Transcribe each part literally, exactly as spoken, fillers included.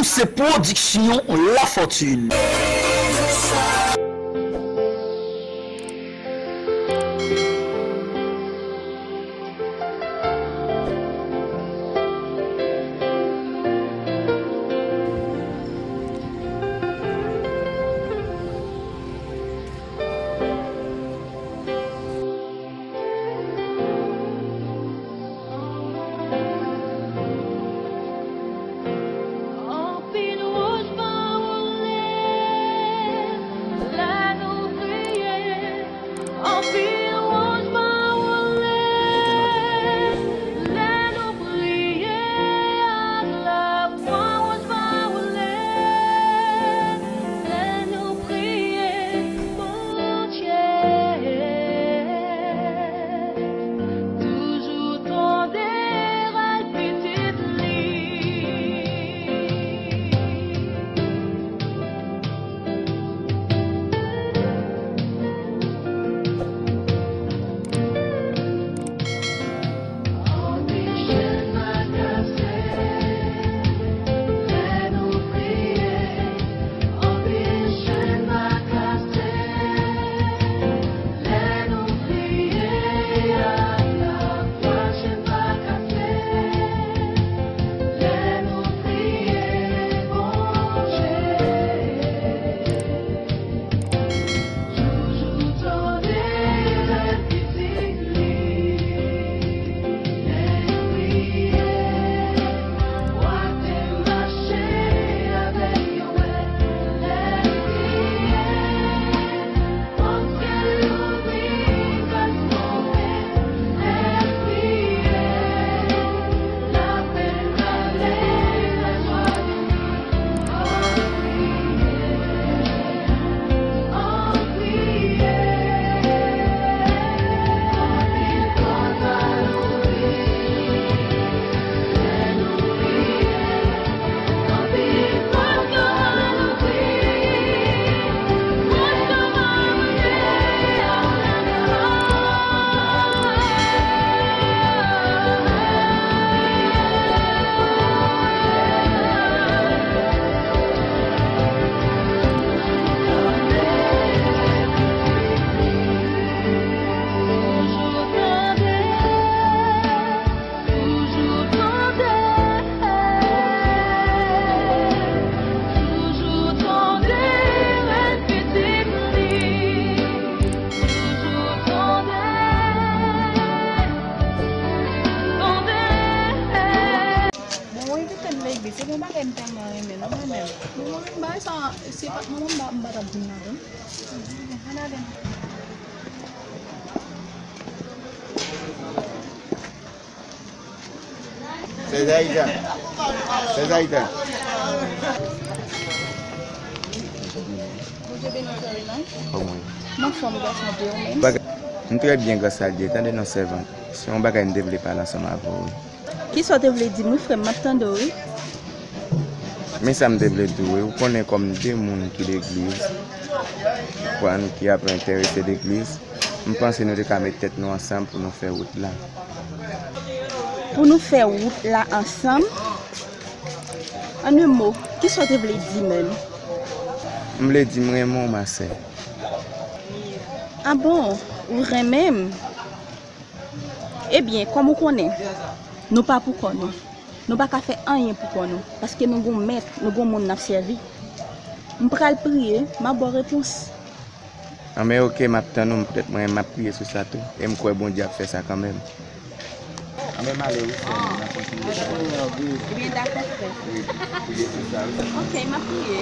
Se pwodiksyon Lafortune. Anpil wòch pa wole lè nou priye. Anpil wòch pa wole lè nou priye ak lafwa. Wòch pa wole lè nou priye Bondye. Toujou tande rèl pitit li. Toujou tande, toujou tande rèl pitit li. Toujou tande, tande. Bon, w envite m legliz, se yon bagay m tèlman renmen, non, mwen menm. Mwen menm, bagay sa, se pa t manman m, m pa t ap vin ladan l. Ann ale. Sèz Ayita. Sèz Ayita. Bondye beni w, frè Renald. Kòman w ye? M anfòm, gason, e ou menm? Bagay, m trè byen, gras a Dye. Tande non, sèvant. Se yon bagay m te vle pale ansanm avè w, wi. Kisa w te vle di m, wi, frè m? M ap tande w, wi. Men sa m te vle di w, wi. Ou konnen kòm de moun ki legliz, konprann, ki ap enterese legliz, m panse nou te ka met tèt nou ansanm pou nou fè wout la. Pou nou fè wout la ansanm? An yon mo, kisa w te vle di menm? M vle di m renmen w, ma sè. A bon? Ou renmen m? Ebyen, kòm ou konnen, nou pa pou kò nou. Nou pa ka fè anyen pou kò nou, paske nou gon mèt, nou gon moun n ap sèvi. M pral priye, m ap ba w repons. Anben, oke, m ap tann ou, poutèt mwen, m ap priye sou sa tou. E m kwè Bondye ap fè sa kanmenm. Anben, m ale, wi, sè m, n ap kontinye. Ebyen, dakò, frè. Wi, priye sou sa, wi. Oke, m ap priye.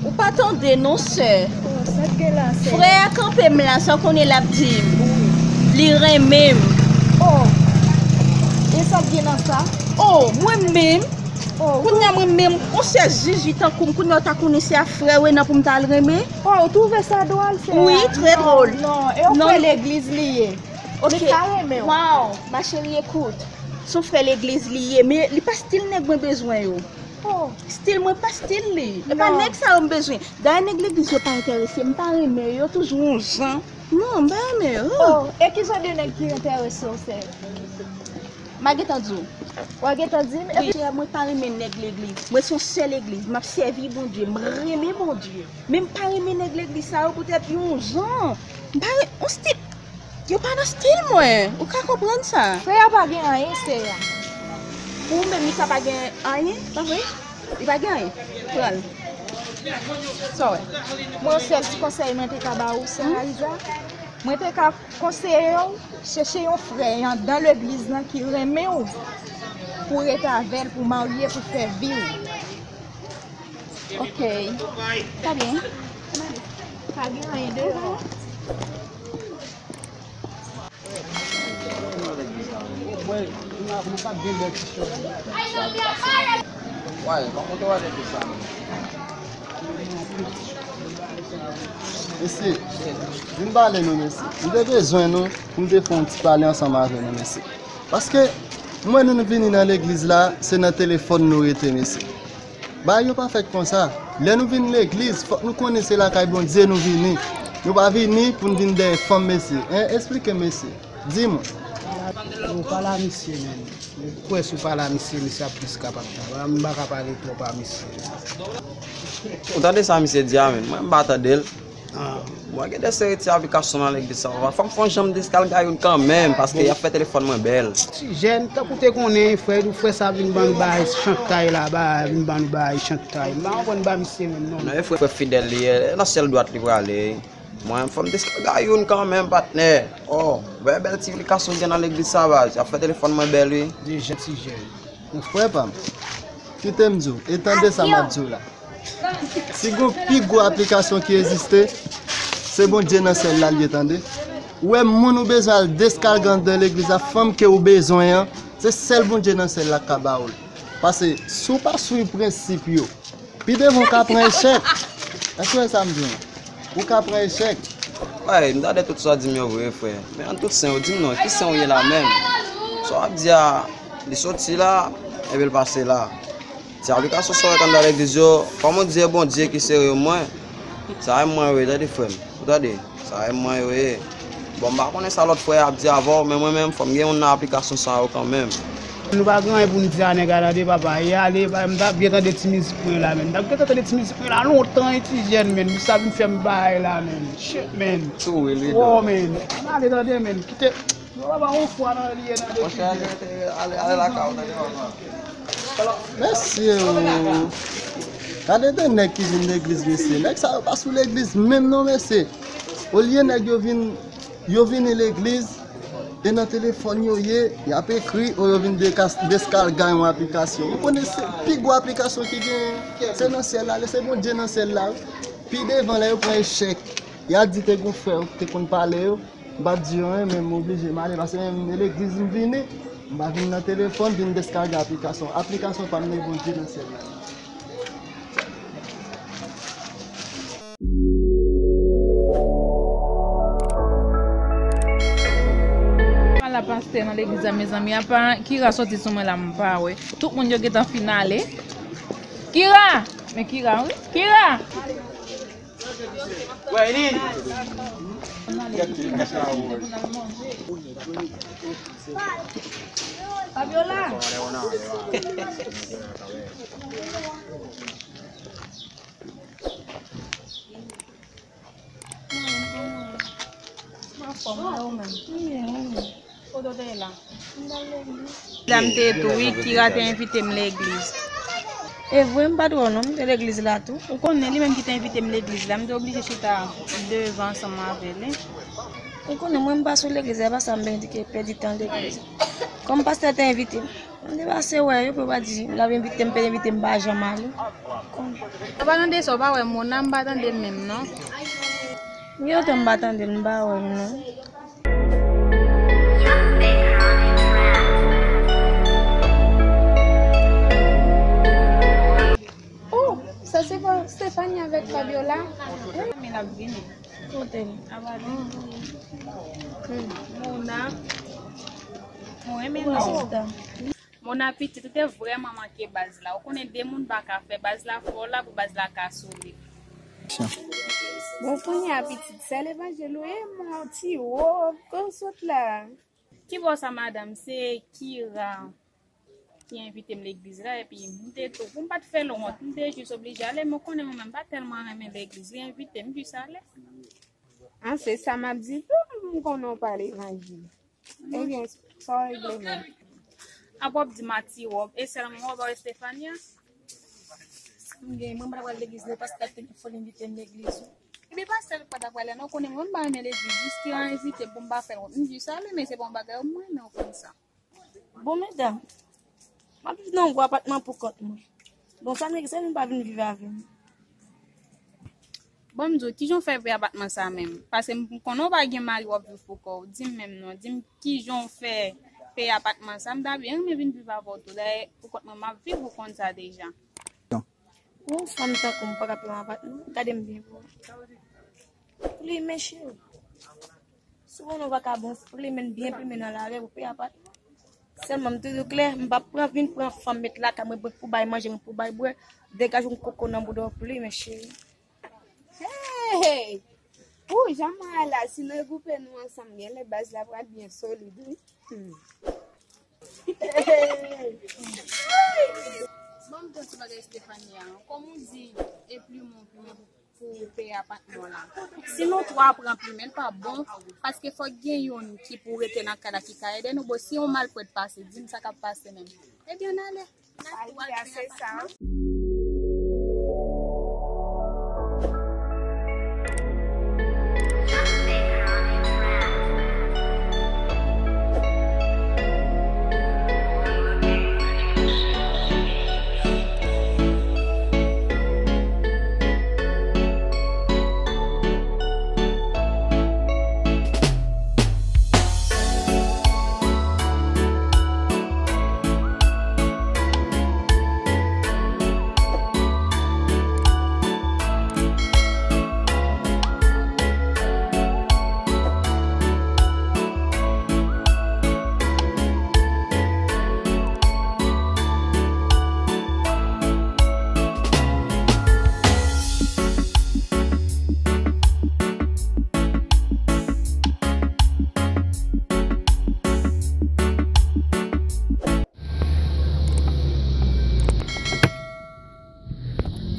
Ou pa tande non, sè. Oh, sa k gen la, sè? Frè a kanpe m la, sa w konnen l ap di m? Wi. Li renmen m. Oh. E sa k gen nan sa? Oh, mwen menm? Oh, kounye a mwen menm, yon sè zuzu tankou m, kounye a w ta konnen se a frè Renan pou m t al renmen? Oh, ou twouve sa dwòl, sè? Wi, trè dwòl. Non, non, e yon frè legliz li ye. Ok. Li ka renmen w. Waw, ma chérie, écoute. Se yon frè legliz li ye, men li pa stil nèg mwen bezwen yo. Oh. Stil mwen pa stil li. E pa nèg sa yo m bezwen. Dayè nèg legliz yo pa enterese, m pa renmen yo, yo toujou yon jan. Non, m pa renmen yo. Oh, e ki jan de nèg ki enterese w, sè? M a gentan di w. W a gentan di m? Wi, chè, mwen pa renmen nèg legliz. Mwen se yon sè legliz. M ap sèvi Bondye. M renmen Bondye. Men m pa renmen nèg legliz sa yo poutèt yon jan. M pa re-, yon stil. Yo pa nan stil mwen. Ou ka konprann sa. Frè a pa gen anyen, sè a. Pou ou menm, li ka pa gen anyen, pa vre? Li pa gen anyen. Pran l. Sa w wè? Mwen, yon sèl ti konsèy mwen te ka ba ou, sè Raiza. Mwen te ka konseye w, chèche yon frè anndan legliz lan ki renmen w, pou w ret avè l, pou w marye, pou w fè vi w. Ok. Sa byen. Pa gen anyen devan. Mesye, vin pale nou, mesye. M te bezwen nou pou m te fè yon ti pale ansanm avè nou, mesye. Paske m wè nou, nou vini nan legliz la, se nan telefòn nou rete, mesye. Bagay yo pa fèt konsa. Lè nou vin legliz, fòk nou konnen se lakay Bondye nou vini. Nou pa vini pou n vin dèyè fanm, mesye. Hein? Esplike m, mesye. Di mwen. Ou pale a misye, menm. Ou kwè si w pale a misye, misye ap plis kapab. M pa ka pale twòp a misye. Ou tande sa misye di a, menm? Mwen, m pa tande l. Ah. Mwen gen de seri ti aplikasyon nan legliz sa, papa. Fò m fè yon jan m deskalga youn kanmenm, paske y ap fè telefòn mwen bèl. Ti jèn, tankou te konnen, frè, frè sa vin ban nou bay chantay la, ba, vin ban nou bay chantay. M pa konprann ba misye menm, non. Non, e frè, frè fidèl li ye, e nan sèl dwat li prale. Mwen, fò m deskalga youn kanmenm, patnè. Oh, bèl, bèl ti aplikasyon gen nan legliz sa, baz. Y ap fè telefòn mwen bèl, wi. Ti jèn, ti jèn. Mon frè pa m, kite m di w, e tande sa m ap di w la. Si gon pi gwo aplikasyon ki egziste, se Bondye nan syèl la l ye, tande. Ou wè moun ou bezwen al deskalge anndan legliz la, fanm ke ou bezwen an, se sèl Bondye nan syèl la k ka ba ou l. Paske si w pa swiv prensip yo, pi devan w ka pran echèk. Èske w wè sa m di w? Ou ka pran echèk. Wi, m tande tout sa w di m yo vre, frè. Men an tout sen, ou di m non, ki sen w ye la menm? Sa w ap di a, li soti la, epi l pase la. Ti aplikasyon sa w wè k anndan legliz yo, kòm ou di e Bondye ki sere mwen, sa e mwen yo ye, tande frè m. Ou tande? Sa e mwen yo ye. Bon, m pa konnen sa lòt frè a ap di avè w, men mwen menm, fò m gen youn nan aplikasyon sa yo kanmenm. Nou pa gen anyen pou n di a nèg la, tande, papa. E ale, pa, m t ap byen tande ti mizik mwen la, menm. M t ap byen tande ti mizik mwen la lontan, e ti jèn, menm. Sa vin fè m bay la, menm. Shit, menm. Tou, wi, wi. Oh, menm. Ann ale, tande, menm. Kite. Yo pa ba yon fwa nan li ye nan legliz. Monchè, ale, ale, ale lakay ou, tande, papa. Mesye, o. Gade de nèg ki vin legliz, mesye. Nèg sa yo pa sou legliz menm non, mesye. Olye nèg yo vin, yo vini legliz, e nan telefòn yo ye, y ap ekri, o yo vin dekas-, deskalga yon aplikasyon. Ou konnen se pi gwo aplikasyon ki genyen, se nan syèl la, se Bondye nan syèl la. Pi devan, lè yo pran echèk, y a di te gon frè yo ki te konn pale yo, m pa t di yo anyen, men m oblije m ale, paske menm e legliz m vini, m pa vin nan telefòn, vin deskalge aplikasyon. Aplikasyon pa m nan Bondye nan syèl la. Ala pastè nan legliz la, mezanmi, apa Kira soti sou mwen la, m pa wè. Tout moun yo gentan fin ale. Kira! Men Kira, wi. Kira! Fabiola! Anfòm, e ou menm? Kote w te ye la? La m te ye tou, wi, Kira te envite m legliz. E vre, m pa t wè w non, m te legliz la tou. Ou konnen, li menm ki te envite m legliz la, m te oblije chita devan ansanm avè l, wi. Ou konnen, mwen, m pa sou legliz la, e pa sa m vin di ke pèdi tan legliz. Kòm pastè te envite m, m te pase wè yo, pou yo pa di, l ap envite m, pa envite m, m pa janm ale. Ou pa tande sa, ou pa wè Mona, m pa tande l menm non. Gen lontan m pa tande l, m pa wè l non. Oh, sa se pa Stephanie avèk Fabiola? Wi, men l ap vini. Kote l? Aba li. Hmm. Mona. Mona pitit, ou te vrèman manke baz la. Ou konnen de moun pa ka fè baz la fò la pou baz la ka solid. Bon, kounye a pitit, sè levanjil ou ye, mon ti wòb, kon sot la. Ki bò sa, madanm? Se Kira ki envite m legliz la, epi m te tou, pou m pa t fè l wont, m te jis oblije ale, men w konnen mwen menm pa tèlman renmen legliz, li envite m jis ale. Ah, se sa m ap di tou, m konnen w pa levanjil. Ebyen, sa w regle menm? Apa w ap di m a ti wòb, e sèlman wòb a Estefania? M gen, mwen pa t ap pral legliz, lè pastè a te gen fòl envite m legliz, wi. Epi pastè pa t ap prale, non, konnen mwen, m pa renmen legliz, jis ki envite m pou m pa fè l wont. M jis ale, men se pa yon bagay mwen renmen, w konn sa. Bon, medam, m ap viv nan yon gwo apatman pou kont mwen. Bon, sa vle di, sa vin pa vin viv avè m. Bon, m di w, kijan w fè peye apatman sa menm? Paske m konnen w pa gen mari w ap viv pou kò w. Di m menm non, di m kijan w fè peye apatman sa, m ta byen renmen vin viv avè w tou. Dayè, pou kont mwen, m ap viv, ou konn sa deja. Yon fanm tankou m pa ka peye yon apatman, gade m byen pou wè. Plimen cheri. Si w konnen w vakabon, plimen byen plimen nan lari pou peye apatman. Sèlman m toujou klè, m p ap pran, vin pran fanm met lakay mwen pou bay manje, mwen pou bay bwè, degaje yon koko nan bouda w plimen cheri. Hey! Pou jan mwen la, si nou regwoupe nou ansanm, genlè baz la pral byen solid, wi. Hmm. Hey! Bon, m di yon ti bagay Stephanie a. Kòm ou di, e plimen w plimen pou, pou peye apatman w la. Si nou twa pran plimen, l pa bon, paske fòk gen youn ki pou rete nan kay la ki ka ede nou. Bon, si yon malpwèt pase, di m sa k ap pase menm. Ebyen, n ale. N a twa peye apatman.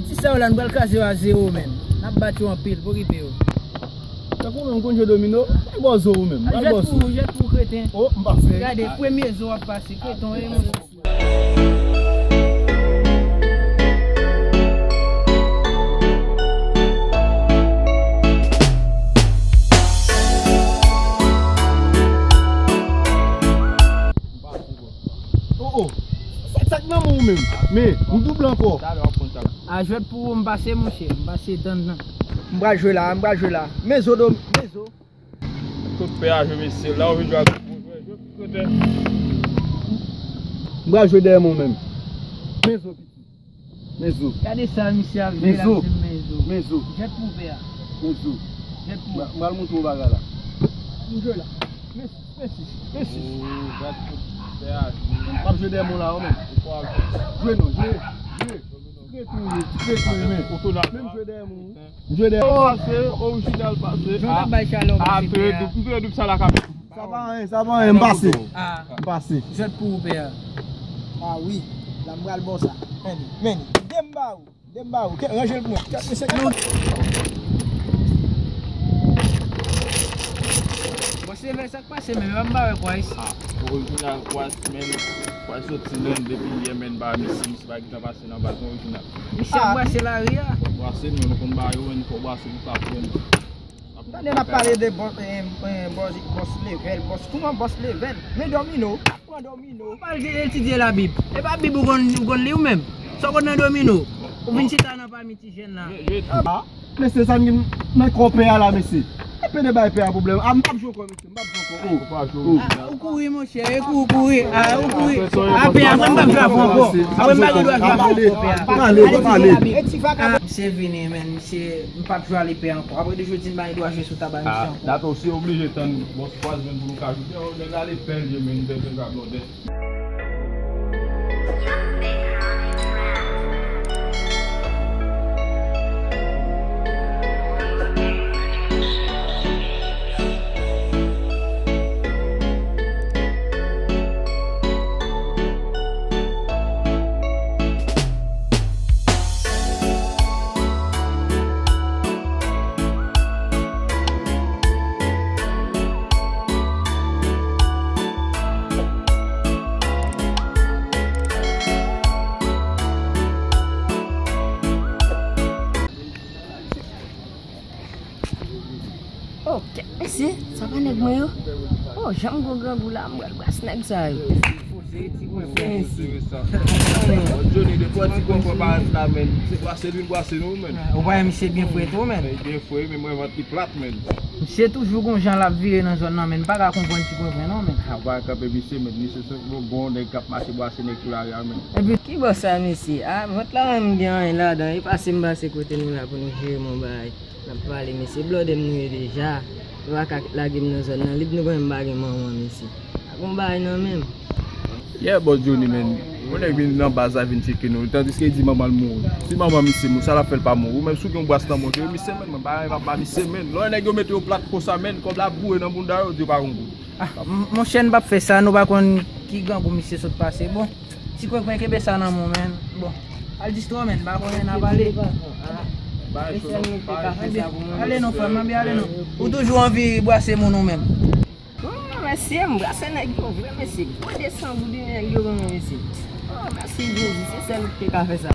Ti sa yo la, nou pral kraze yo a zewo menm. N ap bat yo anpil, pa okipe yo. Tankou ou menm konn jwe domino, al bò zo ou menm. Al bò zo. Jwèt pou ou, jwèt pou ou, kreten. Oh, m pase. Gade, premye zo w ap pase, kreten, e monchè. Oh, oh. Sa, sa k nan men w menm? Men, m double ankò. A jwèt pou ou, m pase, monchè. M pase tann nan. M pral jwe la, m pral jwe la. Men zo do, men zo. Tout pè a jwe, mesye. La, ou vin jwe ak gwo jwè. Jwe pou kreten. M pral jwe dèyè men w menm. Men zo, piti. Men zo. Gade sa, misye ap jwe la, men zo. Men zo. Jwèt pou pè a. Men zo. Jwèt pou. M pral montre w bagay la. M jwe la. Men, men sis. Men sis. M ap jwe dèyè men w la, wi, menm. Jwe non, jwe. Jwe. Jwe tou, jwe tou, men. Menm jwe dèyè men w. M jwe dèyè. Oh, pase, orijinal pase. Jwèt ap bay chalè, pase pè a. M jwe doub, m jwe doub sa la ka. Sa pa anyen, sa pa anyen, m pase. Ah. M pase. Jwèt pou ou, pè a. Ah wi, la m pral ba w sa. Men li, men li. De m ba ou, de m ba ou. Kè, ranje l pou mwen. Kè, mesye, kè. Bon, se vè sa k pase, men m pa wè kwa isi. Ah, orijinal kwa, men kwa soti nan depi yè, men ba misye, misye pa gentan pase nan baz orijinal. Misye ap brase lari a. Fò brase, nou, nou konn ba yo, men fò brase pou ka pran. Tande n ap pale de bòs, eh, eh, bòs, bòs level, bòs, kòman bòs level? Men domino, pran domino. Ou pral etidye Labib. E pa Bib ou konn, ou konn li ou menm. Sa w konn nan domino? Ou vin chita nan pami ti jèn la. Ah, mesye, sa n gen nan kò pè a la, mesye. E Pede bay pè a pwoblèm. A, m p ap jwe ankò, mesye, m p ap jwe ankò. Oh, oh. Ah, ou kouri, monchè, e kou, ou kouri. Ah, ou kouri. Ah, pè a, mwen, m p ap jwe avè w ankò. Ah, mwen, m pa gen dwa jwe avè w ankò, pè a. Pale, pale. Ah, misye vini, men, misye, m p ap jwe ale pè a ankò. Apre de jodi, m pa gen dwa jwe sou taba misye ankò. Ah, dat ou si oblije tann bòs Paz vin pou nou ka joute. Oh, nèg la ale pè l ye, men, m bezwen jwe a blòdè. Oh, kèt mesye, sa pa nèg mwen yo? Oh, jan m gwo grangou la, m pral bras nèg sa yo. Ti kwen fè, ti kwen fè. Johnny, depi w ti kwen fè parèt la, men, se bwase l vin bwase nou, men. Ou pa wè misye byen fre tou, men. Li byen fre, men mwen vant li plat, men. Misye toujou gon jan l ap vire nan zòn nan, men. M pa ka konprann ti kwen fè non, men. A, ou pa kanpe misye, men. Misye se yon bon nèg k ap mache bwase nèg sou lari a, men. Epi ki bò sa, mesye? A, vant la menm gen anyen ladan. E pase m pase kote nou la pou nou jere yon bagay. N ap pale, mesye, blòdè m nou ye deja. Nou pa ka lage m nan zòn nan. Li di nou konnen m pa gen manman, mesye. Pa gon bagay nan men m. Yeah, bòs Johnny, men. Yon nèg vin nan baz la vin tcheke nou. Tandiske li di manman l mouri. Si manman misye mouri, sa l ap fè l pa mouri? Ou menm si w gen yon bras nan men w, jere misye, men. Mwen pa renmen pa misye, men. Lè yon nèg yo mete yo plat konsa, men, kòb la ap boure nan bounda yo, di yo pa gon goud. Ah, m-, monchè, n p ap fè sa, nou pa konn ki grangou misye sot pase. Bon, ti kwen kwen kenbe sa nan men w, men. Bon, al distwè w, men, n pa konnen n ap ale. Ale non, frè m, anben ale non. Ou toujou anvi bwase moun ou menm. Oh, mesye, m brase nèg yo vre, mesye. Gwo de san goud nèg yo ban mwen, mesye. Oh, mèsi Jezi, se sèl ou ki te ka fè sa.